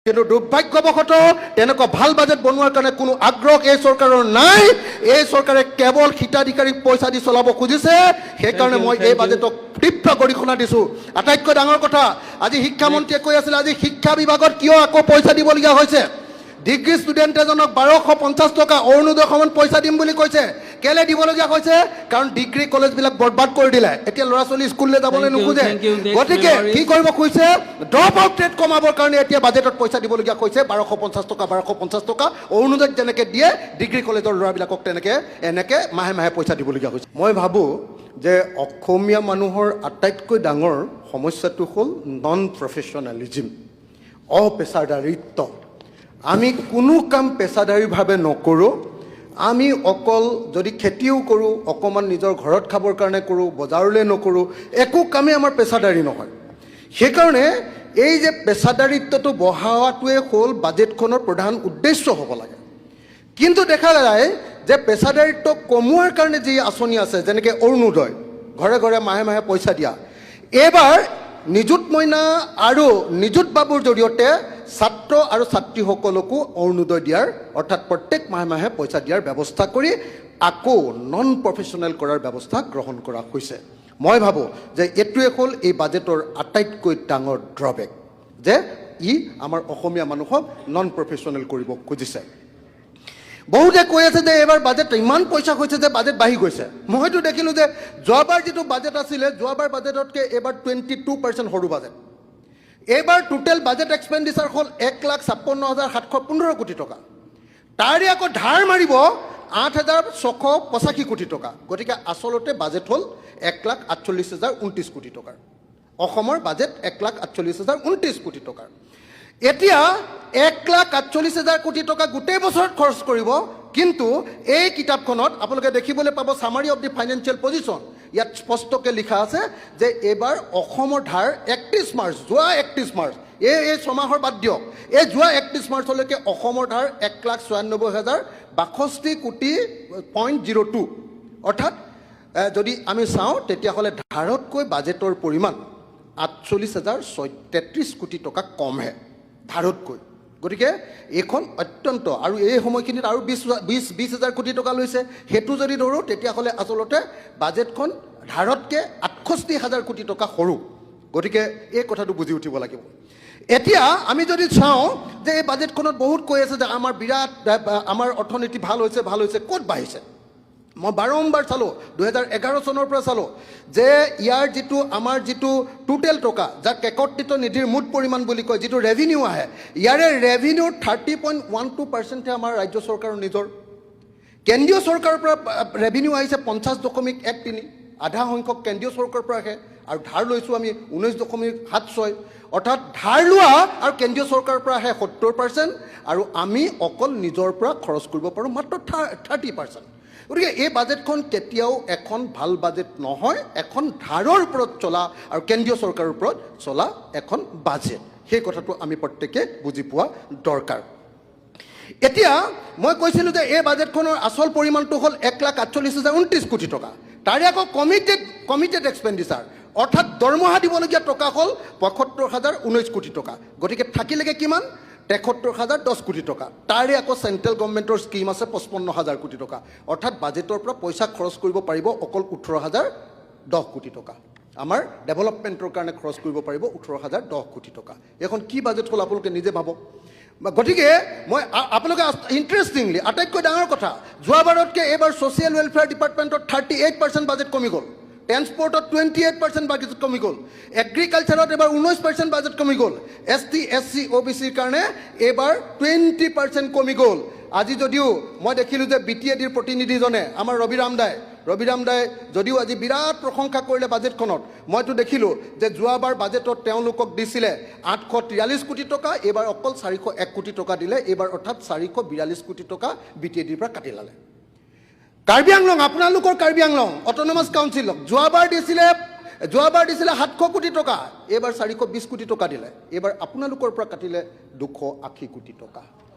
কিন্তু দুৰ্ভাগ্যবশতঃ তেনেকুৱা ভাল বাজেট বনোৱাৰ কাৰণে কোনো আগ্ৰহ এই চৰকাৰৰ নাই। এই চৰকাৰে কেৱল হিতাধিকাৰীক পইচা দি চলাব খুজিছে। সেইকাৰণে Thank you, মই thank এই you. বাজেটক তীব্ৰ গৰিহণা দিছোঁ। আটাইতকৈ ডাঙৰ কথা, আজি শিক্ষামন্ত্ৰীয়ে কৈ আছিলে, আজি শিক্ষা বিভাগত কিয় আকৌ পইচা দিবলগীয়া হৈছে? ডিগ্ৰী ষ্টুডেণ্ট এজনক 1250 টকা অৰুণোদয় সমান পইচা দিম বুলি কৈছে। কেলে দিবলগীয়া হৈছে? কাৰণ ডিগ্ৰী কলেজবিলাক বৰবাদ কৰি দিলে। এতিয়া ল'ৰা ছোৱালী স্কুললৈ যাবলৈ Thank you, নোখোজে। Thank you. Next গতিকে member is- কি কৰিব খুজিছে? ড্ৰপ আউট ৰেট কমাবৰ কাৰণে এতিয়া বাজেটত পইচা দিবলগীয়া হৈছে 1250 টকা। 1250 টকা অৰুণোদয়ক যেনেকৈ দিয়ে, ডিগ্ৰী কলেজৰ ল'ৰাবিলাকক তেনেকৈ এনেকৈ মাহে মাহে পইচা দিবলগীয়া হৈছে। মই ভাবোঁ যে অসমীয়া মানুহৰ আটাইতকৈ ডাঙৰ সমস্যাটো হ'ল নন প্ৰফেচনেলিজিম, অপেচাদাৰিত্ব। আমি কোনো কাম পেচাদাৰীভাৱে নকৰোঁ। আমি অকল যদি খেতিও কৰোঁ, অকণমান নিজৰ ঘৰত খাবৰ কাৰণে কৰোঁ, বজাৰলৈ নকৰোঁ। একো কামেই আমাৰ পেচাদাৰী নহয়। সেইকাৰণে এই যে পেচাদাৰিত্বটো বঢ়োৱাটোৱে হ'ল বাজেটখনৰ প্ৰধান উদ্দেশ্য হ'ব লাগে। কিন্তু দেখা যায় যে পেচাদাৰিত্ব কমোৱাৰ কাৰণে যি আঁচনি আছে, যেনেকৈ অৰুণোদয়, ঘৰে ঘৰে মাহে মাহে পইচা দিয়া, এইবাৰ নিযুত মইনা আৰু নিযুত বাবুৰ জৰিয়তে ছাত্ৰ আৰু ছাত্ৰীসকলকো অৰুণোদয় দিয়াৰ, অৰ্থাৎ প্ৰত্যেক মাহে মাহে পইচা দিয়াৰ ব্যৱস্থা কৰি আকৌ নন প্ৰফেচনেল কৰাৰ ব্যৱস্থা গ্ৰহণ কৰা হৈছে। মই ভাবোঁ যে এইটোৱে হ'ল এই বাজেটৰ আটাইতকৈ ডাঙৰ ড্ৰবেক যে ই আমাৰ অসমীয়া মানুহক নন প্ৰফেচনেল কৰিব খুজিছে। বহুতে কৈ আছে যে এইবাৰ বাজেট ইমান পইচা হৈছে যে বাজেট বাঢ়ি গৈছে। মইতো দেখিলোঁ যে যোৱাবাৰ যিটো বাজেট আছিলে, যোৱাবাৰ বাজেটতকৈ এইবাৰ 22% সৰু বাজেট। এইবাৰ টোটেল বাজেট এক্সপেণ্ডিচাৰ হ'ল 1,56,715 কোটি টকা। তাৰে আকৌ ধাৰ মাৰিব 8685 কোটি টকা। গতিকে আচলতে বাজেট হ'ল 1,48,029 কোটি টকাৰ। অসমৰ বাজেট 1,48,029 কোটি টকাৰ। এতিয়া 1,48,000 কোটি টকা গোটেই বছৰত খৰচ কৰিব। কিন্তু এই কিতাপখনত আপোনালোকে দেখিবলৈ পাব, Summary of the Financial Position, ইয়াত স্পষ্টকৈ লিখা আছে যে এইবাৰ অসমৰ ধাৰ 31 মাৰ্চ, যোৱা 31 মাৰ্চ, এই ছমাহৰ বাদ দিয়ক, এই যোৱা 31 মাৰ্চলৈকে অসমৰ ধাৰ 1,96,062 কোটি .02। অৰ্থাৎ যদি আমি চাওঁ, তেতিয়াহ'লে ধাৰতকৈ বাজেটৰ পৰিমাণ 48,033 কোটি টকা কমহে ধাৰতকৈ। গতিকে এইখন অত্যন্ত, আৰু এই সময়খিনিত আৰু 20,000 কোটি টকা লৈছে, সেইটো যদি ধৰোঁ, তেতিয়াহ'লে আচলতে বাজেটখন ধাৰতকৈ 68 হাজাৰ কোটি টকা সৰু। গতিকে এই কথাটো বুজি উঠিব লাগিব। এতিয়া আমি যদি চাওঁ যে এই বাজেটখনত বহুত কৈ আছে যে আমাৰ বিৰাট আমাৰ অৰ্থনীতি ভাল হৈছে, ভাল হৈছে। ক'ত বাঢ়িছে? মই বাৰম্বাৰ চালোঁ, 2011 চনৰ পৰা চালোঁ যে ইয়াৰ যিটো আমাৰ যিটো টোটেল টকা, যাক একত্ৰিত নিধিৰ মুঠ পৰিমাণ বুলি কয়, যিটো ৰেভিনিউ আহে, ইয়াৰে ৰেভিনিউৰ 30.12 পাৰ্চেণ্টহে আমাৰ ৰাজ্য চৰকাৰৰ নিজৰ। কেন্দ্ৰীয় চৰকাৰৰ পৰা ৰেভিনিউ আহিছে 50.13, আধা সংখ্যক কেন্দ্ৰীয় চৰকাৰৰ পৰা আহে। আৰু ধাৰ লৈছোঁ আমি 19.76। অৰ্থাৎ ধাৰ লোৱা আৰু কেন্দ্ৰীয় চৰকাৰৰ পৰা আহে 70% আৰু আমি অকল নিজৰ পৰা খৰচ কৰিব পাৰোঁ মাত্ৰ 30%। গতিকে এই বাজেটখন কেতিয়াও এখন ভাল বাজেট নহয়। এখন ধাৰৰ ওপৰত চলা আৰু কেন্দ্ৰীয় চৰকাৰৰ ওপৰত চলা এখন বাজেট। সেই কথাটো আমি প্ৰত্যেকে বুজি পোৱা দৰকাৰ। এতিয়া মই কৈছিলোঁ যে এই বাজেটখনৰ আচল পৰিমাণটো হ'ল 1,48,029 কোটি টকা। তাৰে আকৌ কমিটেড এক্সপেণ্ডিচাৰ, অৰ্থাৎ দৰমহা দিবলগীয়া টকা হ'ল 75,019 কোটি টকা। গতিকে থাকিলেগে কিমান? 73,010 কোটি টকা। তাৰে আকৌ চেণ্ট্ৰেল গভৰ্ণমেণ্টৰ স্কীম আছে 55 হাজাৰ কোটি টকা। অৰ্থাৎ বাজেটৰ পৰা পইচা খৰচ কৰিব পাৰিব অকল 18,010 কোটি টকা। আমাৰ ডেভেলপমেণ্টৰ কাৰণে খৰচ কৰিব পাৰিব 18,010 কোটি টকা। এইখন কি বাজেট হ'ল, আপোনালোকে নিজে ভাবক। গতিকে মই আপোনালোকে, ইণ্টাৰেষ্টিংলি, আটাইতকৈ ডাঙৰ কথা, যোৱাবাৰতকৈ এইবাৰ ছ'চিয়েল ৱেলফেয়াৰ ডিপাৰ্টমেণ্টত 38% বাজেট কমি গ'ল, ট্ৰেন্সপৰ্টত 28% বাজেট কমি গ'ল, এগ্ৰিকালচাৰত এইবাৰ 19% বাজেট কমি গ'ল, এছ টি, এছ চি, অ' বি চিৰ কাৰণে এইবাৰ 20% কমি গ'ল। আজি যদিও মই দেখিলোঁ যে বি টি এ ডিৰ প্ৰতিনিধিজনে, আমাৰ ৰবিৰাম দাই, ৰবিৰাম দাই যদিও আজি বিৰাট প্ৰশংসা কৰিলে বাজেটখনত, মইতো দেখিলোঁ যে যোৱাবাৰ বাজেটত তেওঁলোকক দিছিলে 843 কোটি টকা, এইবাৰ অকল 401 কোটি টকা দিলে এইবাৰ। অৰ্থাৎ 442 কোটি টকা বি টি এ ডিৰ পৰা কাটি ল'লে। কাৰ্বি আংলং, আপোনালোকৰ কাৰ্বি আংলং অট'নমাছ কাউন্সিলক যোৱাবাৰ দিছিলে 700 কোটি টকা, এইবাৰ 420 কোটি টকা দিলে। এইবাৰ আপোনালোকৰ পৰা কাটিলে 280 কোটি টকা।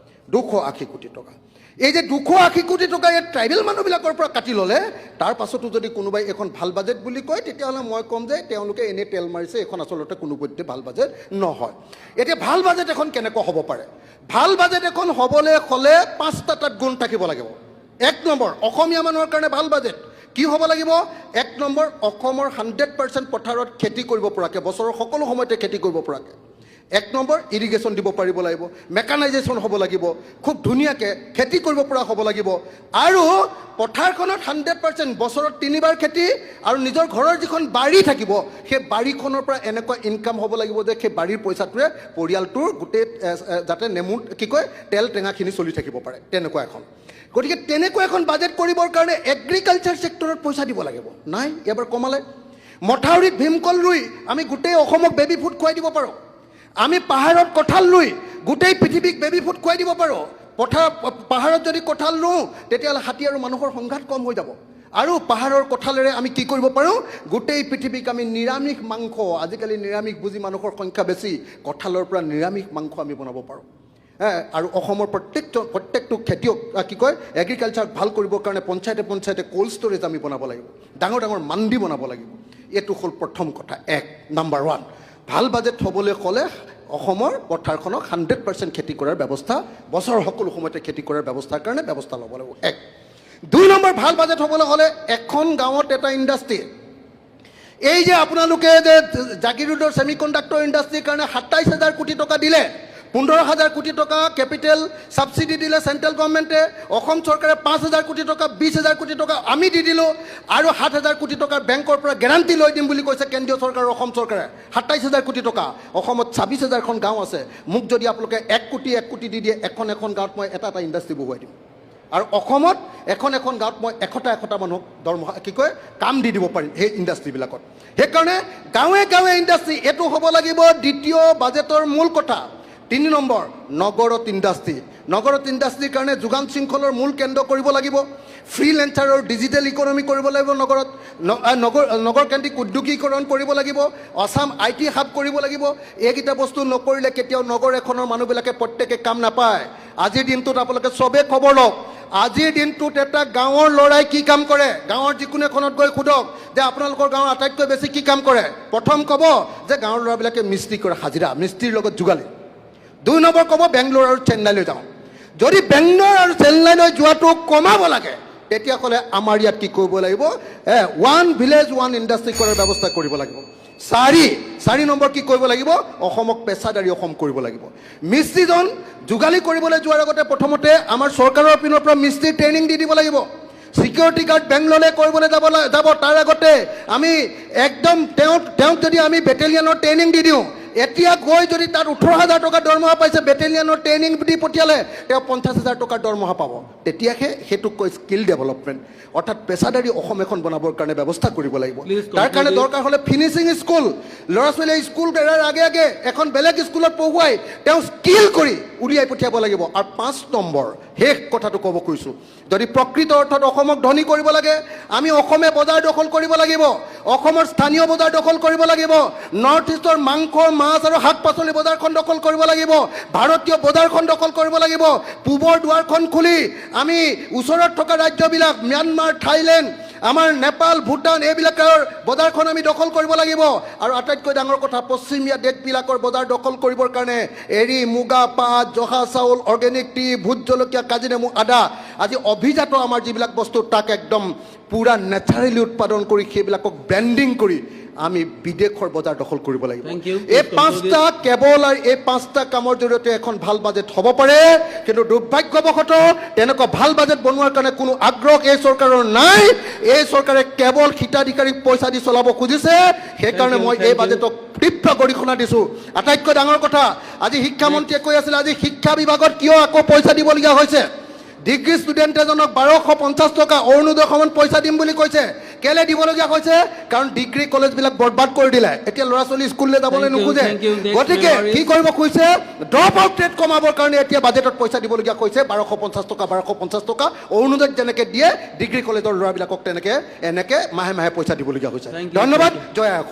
280 কোটি টকা। এই যে 280 কোটি টকা এই ট্ৰাইবেল মানুহবিলাকৰ পৰা কাটি ল'লে, তাৰ পাছতো যদি কোনোবাই এইখন ভাল বাজেট বুলি কয়, তেতিয়াহ'লে মই ক'ম যে তেওঁলোকে এনেই তেল মাৰিছে। এইখন আচলতে কোনোপধ্যে ভাল বাজেট নহয়। এতিয়া ভাল বাজেট এখন কেনেকুৱা হ'ব পাৰে? ভাল বাজেট এখন হ'বলৈ হ'লে পাঁচটা তাত গুণ থাকিব লাগিব। এক নম্বৰ, অসমীয়া মানুহৰ কাৰণে ভাল বাজেট কি হ'ব লাগিব? এক নম্বৰ, অসমৰ 100% পথাৰত খেতি কৰিব পৰাকৈ, বছৰৰ সকলো সময়তে খেতি কৰিব পৰাকৈ। এক নম্বৰ, ইৰিগেশ্যন দিব পাৰিব লাগিব, মেকানাইজেশ্যন হ'ব লাগিব, খুব ধুনীয়াকৈ খেতি কৰিব পৰা হ'ব লাগিব আৰু পথাৰখনত 100% বছৰত তিনিবাৰ খেতি আৰু নিজৰ ঘৰৰ যিখন বাৰী থাকিব, সেই বাৰীখনৰ পৰা এনেকুৱা ইনকাম হ'ব লাগিব যে সেই বাৰীৰ পইচাটোৰে পৰিয়ালটোৰ গোটেই এ, এ, যাতে নেমু কি কয় তেল টেঙাখিনি চলি থাকিব পাৰে, তেনেকুৱা এখন। গতিকে তেনেকুৱা এখন বাজেট কৰিবৰ কাৰণে এগ্ৰিকালচাৰ ছেক্টৰত পইচা দিব লাগিব। নাই, এবাৰ কমালে। মথাউৰিত ভীমকল ৰুই আমি গোটেই অসমক বেবী ফুড খুৱাই দিব পাৰোঁ। আমি পাহাৰত কঁঠাল ৰুই গোটেই পৃথিৱীক বেবী ফুড খুৱাই দিব পাৰোঁ। পাহাৰত যদি কঁঠাল ৰুওঁ, তেতিয়াহ'লে হাতী আৰু মানুহৰ সংঘাত কম হৈ যাব। আৰু পাহাৰৰ কঁঠালেৰে আমি কি কৰিব পাৰোঁ? গোটেই পৃথিৱীক আমি নিৰামিষ মাংস, আজিকালি নিৰামিষ বুজি মানুহৰ সংখ্যা বেছি, কঁঠালৰ পৰা নিৰামিষ মাংস আমি বনাব পাৰোঁ। আৰু অসমৰ প্ৰত্যেকটো খেতিয়ক কি কয় এগ্ৰিকালচাৰক ভাল কৰিবৰ কাৰণে পঞ্চায়তে পঞ্চায়তে ক'ল্ড ষ্ট'ৰেজ আমি বনাব লাগিব, ডাঙৰ ডাঙৰ মান্দি বনাব লাগিব। এইটো হ'ল প্ৰথম কথা, এক নাম্বাৰ ওৱান। ভাল বাজেট হ'বলৈ হ'লে অসমৰ পথাৰখনক 100% খেতি কৰাৰ ব্যৱস্থা, বছৰৰ সকলো সময়তে খেতি কৰাৰ ব্যৱস্থাৰ কাৰণে ব্যৱস্থা ল'ব লাগিব, এক। দুই নম্বৰ, ভাল বাজেট হ'বলৈ হ'লে এখন গাঁৱত এটা ইণ্ডাষ্ট্ৰী। এই যে আপোনালোকে যে জাগিৰোডৰ ছেমি কণ্ডাক্টৰ ইণ্ডাষ্ট্ৰীৰ কাৰণে 27 হাজাৰ কোটি টকা দিলে, 15 হাজাৰ কোটি টকা কেপিটেল ছাবচিডি দিলে চেণ্ট্ৰেল গভৰ্ণমেণ্টে, অসম চৰকাৰে 5 হাজাৰ কোটি টকা, 20 হাজাৰ কোটি টকা আমি দি দিলোঁ আৰু 7 হাজাৰ কোটি টকাৰ বেংকৰ পৰা গেৰাণ্টি লৈ দিম বুলি কৈছে কেন্দ্ৰীয় চৰকাৰ আৰু অসম চৰকাৰে। 27 হাজাৰ কোটি টকা। অসমত 26 হাজাৰখন গাঁও আছে। মোক যদি আপোনালোকে 1 কোটি 1 কোটি দি দিয়ে, এখন এখন গাঁৱত মই এটা এটা ইণ্ডাষ্ট্ৰী বহুৱাই দিম আৰু অসমত এখন এখন গাঁৱত মই এশটা এশটা মানুহক দৰমহা কি কয় কাম দি দিব পাৰিম সেই ইণ্ডাষ্ট্ৰীবিলাকত। সেইকাৰণে গাঁৱে গাঁৱে ইণ্ডাষ্ট্ৰী, এইটো হ'ব লাগিব দ্বিতীয় বাজেটৰ মূল কথা। তিনি নম্বৰ, নগৰত ইণ্ডাষ্ট্ৰী। নগৰত ইণ্ডাষ্ট্ৰীৰ কাৰণে যোগান শৃংখলৰ মূল কেন্দ্ৰ কৰিব লাগিব, ফ্ৰীলেঞ্চাৰৰ ডিজিটেল ইকনমি কৰিব লাগিব, নগৰত নগৰ নগৰকেন্দ্ৰিক উদ্যোগীকৰণ কৰিব লাগিব, আছাম I T hub কৰিব লাগিব। এইকেইটা বস্তু নকৰিলে কেতিয়াও নগৰ এখনৰ মানুহবিলাকে প্ৰত্যেকে কাম নাপায়। আজিৰ দিনটোত আপোনালোকে চবেই খবৰ লওক, আজিৰ দিনটোত এটা গাঁৱৰ ল'ৰাই কি কাম কৰে? গাঁৱৰ যিকোনো এখনত গৈ সোধক যে আপোনালোকৰ গাঁৱৰ আটাইতকৈ বেছি কি কাম কৰে? প্ৰথম ক'ব যে গাঁৱৰ ল'ৰাবিলাকে মিস্ত্ৰী কৰে, হাজিৰা, মিস্ত্ৰীৰ লগত যোগালী। দুই নম্বৰ ক'ব বেংগলোৰ আৰু চেন্নাইলৈ যাওঁ। যদি বেংগলোৰ আৰু চেন্নাইলৈ যোৱাটো কমাব লাগে, তেতিয়াহ'লে আমাৰ ইয়াত কি কৰিব লাগিব? ওৱান ভিলেজ ওৱান ইণ্ডাষ্ট্ৰী কৰাৰ ব্যৱস্থা কৰিব লাগিব। চাৰি নম্বৰ কি কৰিব লাগিব? অসমক পেছাদাৰী অসম কৰিব লাগিব। মিস্ত্ৰীজন যোগালী কৰিবলৈ যোৱাৰ আগতে প্ৰথমতে আমাৰ চৰকাৰৰ পিনৰ পৰা মিস্ত্ৰী ট্ৰেইনিং দি দিব লাগিব। ছিকিউৰিটি গাৰ্ড বেংগলোৰলৈ কৰিবলৈ যাব, তাৰ আগতে আমি একদম তেওঁক যদি আমি বেটেলিয়নৰ ট্ৰেইনিং দি দিওঁ, এতিয়া গৈ যদি তাত 18 হাজাৰ টকা দৰমহা পাইছে, বেটেলিয়নৰ ট্ৰেইনিং দি পঠিয়ালে তেওঁ 50 হাজাৰ টকাৰ দৰমহা পাব। তেতিয়াহে সেইটোক কয় স্কিল ডেভেলপমেণ্ট। অৰ্থাৎ পেছাদাৰী অসম এখন বনাবৰ কাৰণে ব্যৱস্থা কৰিব লাগিব। Please তাৰ কাৰণে conclude. দৰকাৰ হ'লে ফিনিচিং স্কুল, ল'ৰা ছোৱালীয়ে স্কুল এৰাৰ আগে আগে এখন বেলেগ স্কুলত পঢ়ুৱাই তেওঁ স্কিল কৰি উলিয়াই পঠিয়াব লাগিব। আৰু পাঁচ নম্বৰ, শেষ কথাটো ক'ব খুজিছোঁ, যদি প্ৰকৃত অৰ্থত অসমক ধনী কৰিব লাগে, আমি অসমে বজাৰ দখল কৰিব লাগিব, অসমৰ স্থানীয় বজাৰ দখল কৰিব লাগিব, নৰ্থ ইষ্টৰ মাংস, মাছ আৰু শাক পাচলি বজাৰখন দখল কৰিব লাগিব, ভাৰতীয় বজাৰখন দখল কৰিব লাগিব। পূবৰ দুৱাৰখন খুলি আমি ওচৰত থকা ৰাজ্যবিলাক ম্যানমাৰ, থাইলেণ্ড, আমাৰ নেপাল, ভূটান, এইবিলাকৰ বজাৰখন আমি দখল কৰিব লাগিব। আৰু আটাইতকৈ ডাঙৰ কথা, পশ্চিমীয়া দেশবিলাকৰ বজাৰ দখল কৰিবৰ কাৰণে এৰী, মুগা, পাট, জহা চাউল, অৰ্গেনিক টি, ভোট জলকীয়া, কাজি নেমু, আদা, আজি অভিজাত আমাৰ যিবিলাক বস্তু, তাক একদম পূৰা নেচাৰেলি উৎপাদন কৰি সেইবিলাকক ব্ৰেণ্ডিং কৰি আমি বিদেশৰ বজাৰ দখল কৰিব লাগিব। Thank you. এই পাঁচটা কেৱল আৰু এই পাঁচটা কামৰ জৰিয়তে এখন ভাল বাজেট হ'ব পাৰে। কিন্তু দুৰ্ভাগ্যবশতঃ তেনেকুৱা ভাল বাজেট বনোৱাৰ কাৰণে কোনো আগ্ৰহ এই চৰকাৰৰ নাই। এই চৰকাৰে কেৱল হিতাধিকাৰীক পইচা দি চলাব খুজিছে। সেইকাৰণে Thank you, মই thank এই you. বাজেটক তীব্ৰ গৰিহণা দিছোঁ। আটাইতকৈ ডাঙৰ কথা, আজি শিক্ষামন্ত্ৰীয়ে কৈ আছিলে, আজি শিক্ষা বিভাগত কিয় আকৌ পইচা দিবলগীয়া হৈছে? ডিগ্ৰী ষ্টুডেণ্ট এজনক 1250 টকা অৰুণোদয় সমান পইচা দিম বুলি কৈছে। কেলে দিবলগীয়া হৈছে? কাৰণ ডিগ্ৰী কলেজবিলাক বৰবাদ কৰি দিলে। এতিয়া ল'ৰা ছোৱালী স্কুললৈ যাবলৈ Thank you, নোখোজে। thank you. Next গতিকে member is- কি কৰিব খুজিছে? ড্ৰপ আউট ৰেট কমাবৰ কাৰণে এতিয়া বাজেটত পইচা দিবলগীয়া হৈছে 1250 টকা, 1250 টকা। অৰুণোদয়ত যেনেকে দিয়ে, ডিগ্ৰী কলেজৰ ল'ৰাবিলাকক তেনেকে এনেকে মাহে মাহে পইচা দিবলগীয়া হৈছে। Thank you, ধন্যবাদ। thank Joy I Assam.